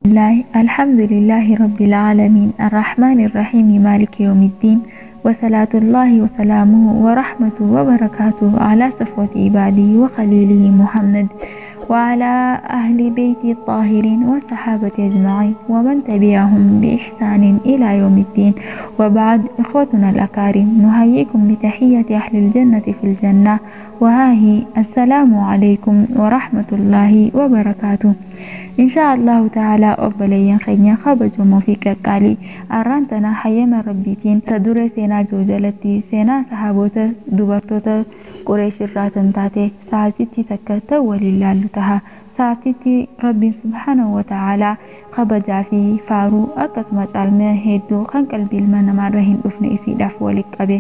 الله الحمد لله رب العالمين الرحمن الرحيم مالك يوم الدين، وصلاة الله وسلامه ورحمته وبركاته على صفوة عباده وخليله محمد وعلى أهل بيته الطاهرين والصحابة أجمعين ومن تبعهم بإحسان إلى يوم الدين. وبعد، إخوتنا الأكارم، نحييكم بتحية أهل الجنة في الجنة، وها هي السلام عليكم ورحمة الله وبركاته. إن شاء الله تعالى obboleeyyan keenya kabajamoo fi qaqqaalii, arraan tana hayyama rabbiitiin ta dure seenaa jiru jalatti seenaa sahaboota dubartoota Qureesh irraa tan taate sahabtittii takka ta'u waliin laallu taha. Sahabtittii rabbiin subhaanahu wa ta'aalaa kabajaa fi faaruu akkasuma caalmina hedduu kan qalbii ilma namaarra hin dhufne isiidhaaf walitti qabe.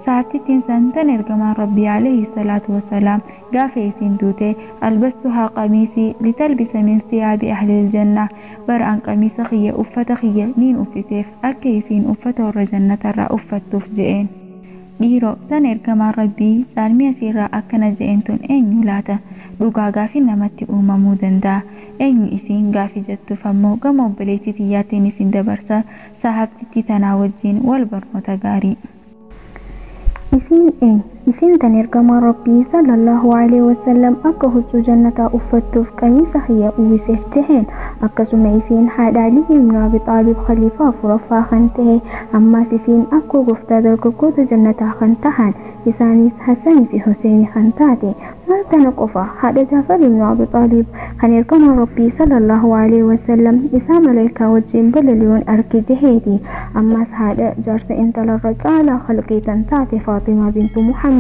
Sahabtittiin san tan ergamaan rabbii alayhi salaatu wassalaam gaafa isiin duute albastuhaa qamiisii litalbisa min thiyaabi ahlil janna, bara an qamiisa kiyya, uffata kiyya niin uffiseef akka isiin uffata warra jannatarraa uffattuuf je'een. Dhiiroo, tan ergamaan rabbii caalmiya isiirraa akkana je'een tun eenyu laata? Dhugaa gaafii namatti uumamuu danda'a. Eenyu isiin gaafii jettuuf ammoo gama obboleettii tiyyaatiin isin dabarsa. Sahabtittii tanaa wajjin wal barnoota gaarii. Isiin eenyu? Isiin tan ergamaan rabbii sallallahu alaihi wasallam akka huccuu jannataa uffattuuf qamiisa kiyya uwwiseef jeheen. Akkasuma isiin haadha Alii ibn Abi Xaalib, khaliifaa afuraffaa kan ta'e. Ammaas isiin akkoo gooftaa dargaggoota jannataa kan tahan, isaanis Hassanii fi Huseenii kan taate. Maal tana qofa, haadha Jaafar ibn Abi Xaalib kan ergamaan rabbii sallallahu alaihi wasallam isaa malaayikaa wajjin balali'uun arge jeheeti. Ammaas haadha jaarsa intalarra caalaa khalqii tan taate Faaximaa bintu Muhammad.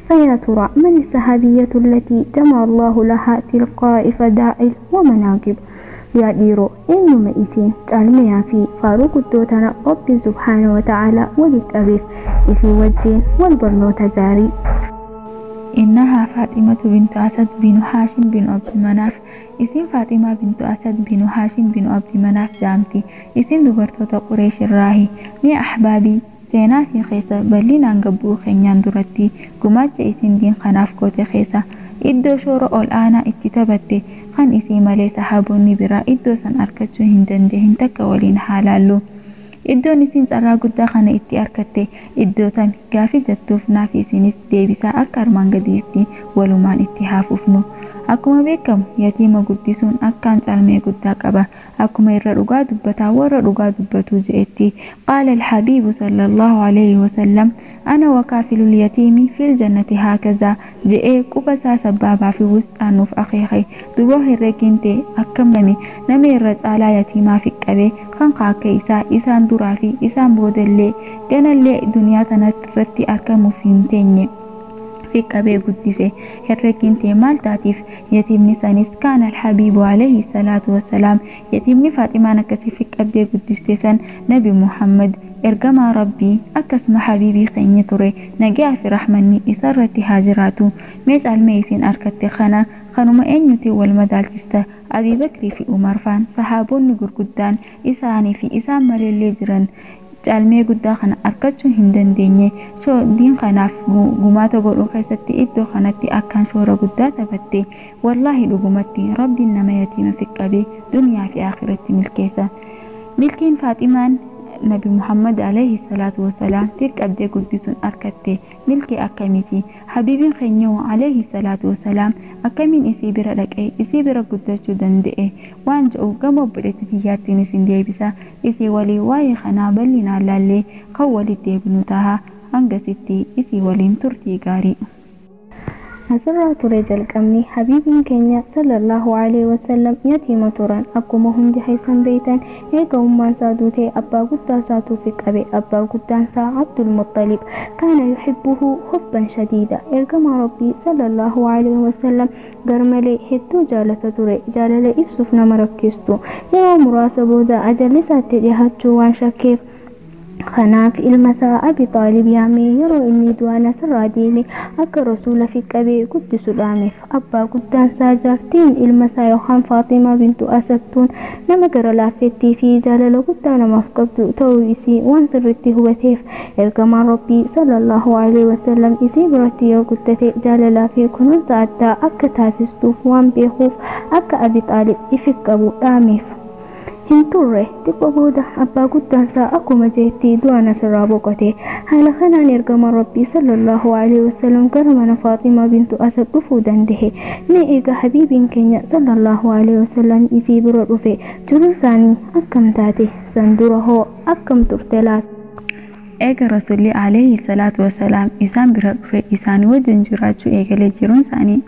فيا ترى من الصحابية التي جمع الله لها تلقاء فدائل ومناقب؟ Yaa dhiiroo, eenyuma isiin caalmayaa fi faaruu guddoo tana rabbiin subhaana wa ta'aalaa walitti qabeef? Isii wajjin wal barnoota gaarii. إنها فاطمة بنت أسد بن هاشم بن عبد مناف. Isiin Faaximaa bintu Asad bin Haashim bin Abdi Manaaf jedhamti. Isiin dubartoota Qureesh irraahi. Mi'a ahbaabii, seenaa isii keessa bal'inaan gabbuu keenyaan duratti gumaacha isiin diin kanaaf goote keessa iddoo shoora ol aanaa itti taphatte kan isii malee sahaabonni biraa iddoo san argachuu hin dandeenye takka waliin haa laallu. Iddoon isiin carraa guddaa kana itti argatte iddoo tami gaafii jettuuf naaf isinis deebisaa akka armaan gadiitti walumaan itti haafufnu. Akkuma beekamu yatiima guddisuun akkaan caalmee guddaa qaba. Akkuma irra dhugaa dubbataa warra dhugaa dubbatu je'etti. Qaala alhabiibu sallallahu alayhi wasallam ana wakaafilul yatiimi fil jannati haakazaa je'ee quba isaa sabbaabaa fi wusxaan nuuf akeeke. Duboo herreegiin ta'e akkam nama irra caalaa yatiimaa fi qabee kan akka isaa isaan duraa fi isaan boodallee ganallee duniyaa tana irratti argamuuf hin teenye. Fi qabee guddise, herreegiin ta'e maal taatiif yatiimni sanis? Kaana alhabiibu alayhi salaatu wassalaam, yatiimni Faaximaan akkasii fi qabdee guddiste san nabi Muhammad ergamaa rabbii akkasuma habiibii keenya ture, nagaa fi rahmanni isarratti haa jiraatu. Mee caalmee isiin argatte kana kanuma eenyutiin wal madaalchista? Abii Bakrii fi Umar faan, sahaabonni gurguddaan isaanii fi isaan maleellee jiran caalmee guddaa kana argachuu hin dandeenye. Diin kanaaf gumaata godhuu keessatti iddoo kanatti akkaan shoora guddaa taphatte. Wallaahi dhugumatti rabbiin nama yatiima fi qabee duniyaa fi akhiratti milkeessa. Milkiin Faaximaan nabi Muhammad alayhi salaatu wasalaam qabdee guddisuun argatte milkii akkamiiti? Habiibiin keenya alayhi salaatu wasalaam akkamiin isii bira dhaqee isii bira guddachuu danda'e? Waan jedhu gama obboleettii tiyyaattiin isin deebisa. Isii walii waa'ee kanaa bal'inaan laallee kan walitti deebinu taha. Hangasitti isii waliin turtii gaarii. Asirraa ture jalqabni. Habiibiin keenya sallallahu alaihi wasallam yatiima turan. Akkuma hundi keessan beektan, eega ummaan isaa duutee abbaa guddaa isaatuuf qabe. Abbaa guddaan isaa Abdul Muttalib kaana yuhibbuhu hubban shadiida. Ergamaa rabbii sallallahu alaihi wasallam garmalee hedduu jaalata ture, jaalala ibsuuf nama rakkistu. Yeroo muraasa booda ajalli isaatti dhiyaachuu waan shakkeef, kanaaf ilma isaa Abi Xaalib yaamee yeroo inni du'aan asirraa deeme akka rasuula fi qabee guddisu dhaameef. Abbaa guddaan isaa jaartiin ilma isaa yookaan Faaximaa bintu Asadtuun nama gara laaffettii fi jaalala guddaa namaaf qabdu ta'uu isii waan sirriitti hubateef, ergamaan rabbii sallallahu alaihi wasallam isii biratti yoo guddate jaalalaa fi kunuunsa addaa akka taasistuuf waan beekuuf akka Abi Xaalib ifi qabu dhaameef. Hin turre xiqqoo booda abbaa guddaan isaa akkuma jeetti du'aan asirraa boqote. Haala kanaan ergamaan Rabbii sallallahu alaihi wasallam gara mana Faaximaa bintu Asad dhufuu danda'e. Mee egaa habiibiin keenya sallallahu alaihi wasallam isii bira dhufe jiruun isaanii akkam taate? San dura hoo akkam turte laata? Eega Rasuulli alayhi salaatu wasalaam isaan bira dhufe isaanii wajjin jiraachuu eegalee jiruun isaanii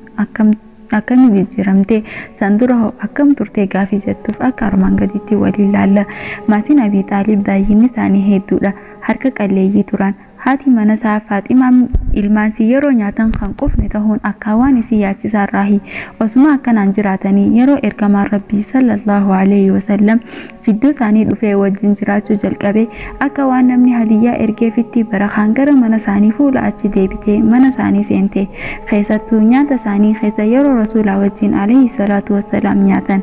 akkamiin jijjiiramte? San dura hoo akkam turte gaafii jettuuf akka armaan gaditti waliin ilaalla. Maatiin Abii Xaalib baay'inni isaanii hedduudha. Harka qalleeyyii turan. Haati mana isaa Faaximaan ilmaansii yeroo nyaatan kan qufne ta'uun akka waan isii yaachisaarraahi. Osuma akkanaan jiraatanii yeroo ergamaan Rabbii sallallahu alaihi wasallam jidduu isaanii dhufee wajjin jiraachuu jalqabe akka waan namni hadiyyaa ergeefitti barakaan gara mana isaanii fuula achi deebitee mana isaanii seente. Keessattuu nyaata isaanii keessa yeroo Rasuulaa wajjin alayhi salaatu wassalaam nyaatan.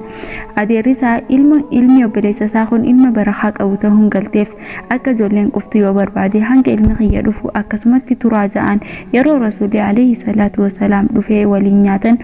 Adeerri isaa ilmi obboleessa isaa kun ilma barakaa qabu ta'uun galteef akka ijoolleen quftu yoo barbaade hanga ilmi kiyya dhufu akkasumatti turaa ja'an. Yeroo Rasuulli alayhi salaatu wassalaam dhufee waliin nyaatan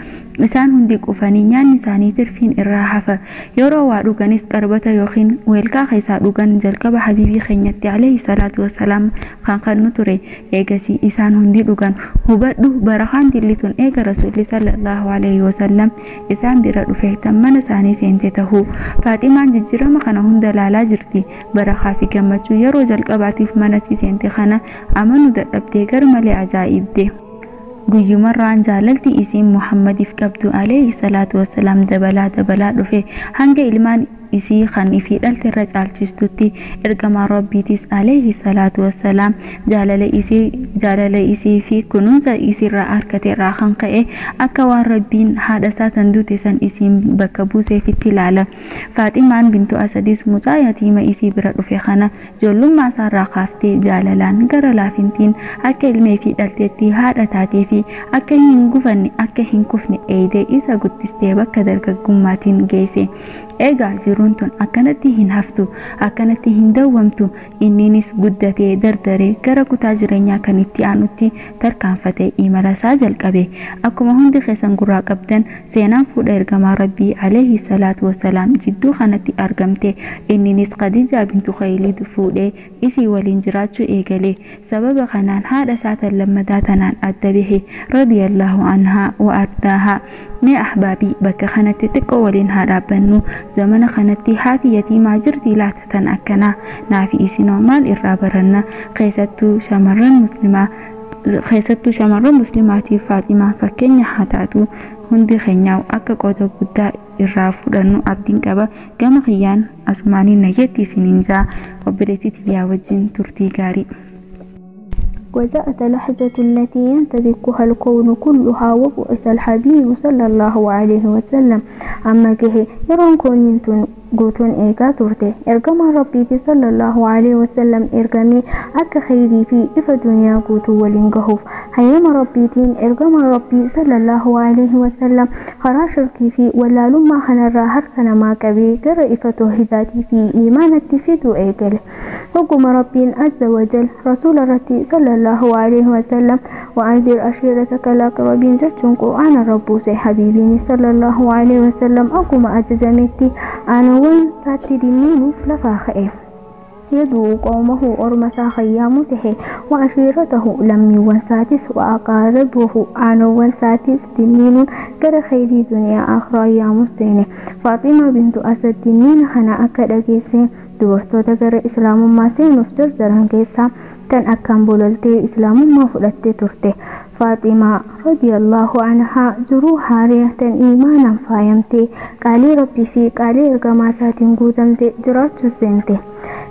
isaan hundi qufanii nyaanni isaanii tirfiin irraa hafa. Yeroo waa dhuganis qarbata yookiin weelkaa keessaa dhugan jalqaba habiibii keenyatti alayhi salaatu wassalaam kan kennu ture. Eegasii isaan hundi dhugan. Hubadhu barakaan dillituun eega Rasuulli sallallahu alaihi wasallam isaan bira dhufe tan mana isaanii seente tahuu. Faaximaan jijjiirama kana hunda laalaa jirti. Barakaa fi gammachuu yeroo jalqabaatiif mana sii seente kana amanuu dadhabdee garmalee ajaa'ibde. Guyyumarraan jaalalti isiin Muhammadiif qabdu alayhi salaatu wassalaam dabalaa dabalaa dhufe hanga ilmaan isii kan ifii dhalte irra caalchistutti. Ergamaan Rabbiitis alayhi salaatu wassalaam jaalala isii fi kunuunsa isiirraa argate irraa kan ka'e akka waan Rabbiin haadha isaa tan duute san isiin bakka buuseefitti ilaala. Faaximaan bintu Asadis mucaa yatiima isii bira dhufe kana ijoollummaa isaarraa kaaftee jaalalaan gara laafintiin akka ilmee fi dhalteetti haadha taatee fi akka hin gufanne akka hin kufne eeyidee isa guddistee bakka dargaggummaatiin geesse. Egaa jiruun tun akkanatti hin haftu, akkanatti hin dawwamtu. Inninis guddatee dardaree gara kutaa jireenyaa kan itti aanutti tarkaanfatee imala isaa jalqabe. Akkuma hundi keessan gurraa qabdan seenaan fuudha ergamaa Rabbii alayhi salaatu wassalaam jidduu kanatti argamte. Inninis Khadiijaa bintu Khuwaylid fuudhee isii waliin jiraachuu eegale. Sababa kanaan haadha isaa tan lammataa tanaan adda bahe radiyallahu anhaa wa ardaahaa. Mee ahbaabii bakka kanatti xiqqoo waliin haa dhaabbannu. Zamana kanatti haati yatiimaa jirti laata tan akkanaa? Naafi isinoo maal irraa baranna? Keessattuu shamarran muslimaatiif Faaximaan fakkeenya haa taatu. Hundi keenyaa akka qooda guddaa irraa fudhannu abdiin qaba. Gama kiyyaan asumaaniin nagyeetti isiniin jaa. Obboleettii tiyyaa wajjin turtii gaarii. وجاءت لحظة التي ينتبكها الكون كلها وبؤس الحبيب صلى الله عليه وسلم. أما جه يرون كون guutuun eegaa turte. Ergamaan Rabbiiti sallallahu alaihi wasallam ergamee akka khayrii fi ifa duniyaa guutuu waliin gahuuf hayyama Rabbiitiin ergamaan Rabbii sallallahu alaihi wasallam karaa shirkii fi wallaalummaa kanarraa harka namaa qabee gara ifa toohidaatii fi iimaanatti fiduu eegale. Hogguma Rabbiin azza wajal rasuula irratti sallallahu alaihi wasallam وأنذر عشيرتك الأقربين jechuun qur'aana rabbuuse. Habiibiin sallallahu alaihi wasallam akkuma ajajametti aanawwan isaatti dinniinuuf lafaa ka'e. يدعو قومه أرمسا خيامته وعشيرته لمي وساتس وأقاربه عنو ساتس تنين كر خير دنيا آخرى يا مسينه. فاطمة بنت أسد تنين خنا أكد أجيسين dubartoota gara islaamummaa seenuuf jarjaran keessaa tan akkaan bololtee islaamummaa fudhattee turte. Faaximaa radiyallahu anhaa jiruu haaraa tan iimaanaan faayamtee qaalii Rabbii fi qaalii ergamaa isaatiin guutamte jiraachuu seente.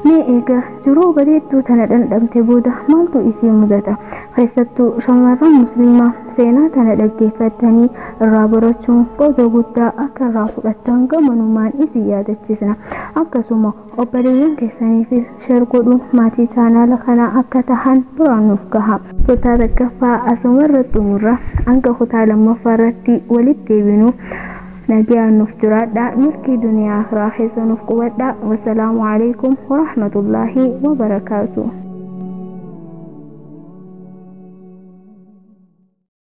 Mee egaa jiruu bareedduu tana dhandhamte booda maaltu isii mudata? Keessattuu shamarran musliimaa seenaa tana dhaggeeffatanii irraa barachuun qooda guddaa akka irraa fudhattan gamanumaan isin yaadachiisna. Akkasuma obboleeyyan keessaniifis sheer godhuun maatii chaanaala kanaa akka tahan biraan nuuf gaha. Kutaa tokkoffaa asumarra xumurra hanga kutaa lammaffaa irratti walitti deebinu nagayaan nuuf jiraadhaa. Milkii duniyaa akhiraa keessa nuuf qubadhaa. Wassalaamu alaikum warahmatullaahi wabarakaatu.